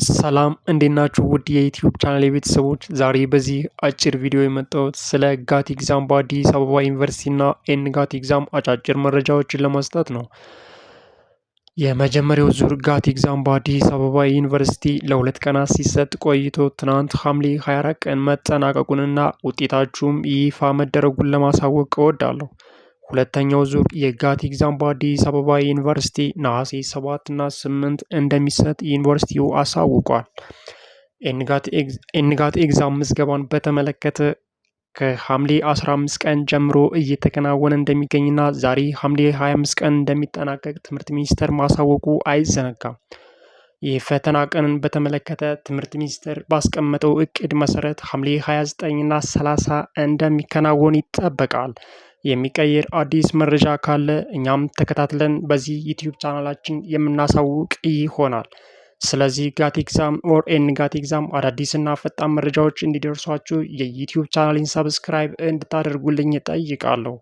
ሰላም እንዴት ናችሁ? ውድ የ YouTube channel ቤተሰቦች፣ ዛሬ በዚህ አጭር ቪዲዮ የመጣሁት ስለ GAT exam በአዲስ አበባ ዩኒቨርሲቲ እና NGAT exam አጫጭር መረጃዎችን ለመስጠት ነው። የመጀመሪያው ዙር GAT exam በአዲስ አበባ ዩኒቨርሲቲ ለ2 ቀናት ሲሰጥ ቆይቶ ትናንት ሐምሌ 24 ቀን መጠናቀቁንና ውጤታችሁም ይፋ መደረጉን ለማሳወቅ እወዳለሁ። ሁለተኛው ዙር የ GAT exam በአዲስ አበባ ዩኒቨርሲቲ ነሐሴ 7 እና 8 እንደሚሰጥ ዩኒቨርሲቲው አሳውቋል። NGAT exam ምዝገባን በተመለከተ ከሐምሌ 15 ቀን ጀምሮ እየተከናወነ እንደሚገኝና ዛሬ ሐምሌ 25 ቀን እንደሚጠናቀቅ ትምህርት ሚኒስቴር ማሳወቁ አይዘነጋም። የፈተና ቀንን በተመለከተ ትምህርት ሚኒስቴር ባስቀመጠው እቅድ መሰረት ሐምሌ 29 እና 30 እንደሚከናወን ይጠበቃል። የሚቀየር አዲስ መረጃ ካለ እኛም ተከታትለን በዚህ YouTube ቻናላችን የምናሳውቅ ይሆናል። ስለዚህ GAT exam or NGAT exam አዳዲስና ፈጣን መረጃዎች እንዲደርሷችሁ የ YouTube ቻናሌን subscribe እንድታደርጉልኝ እጠይቃለሁ።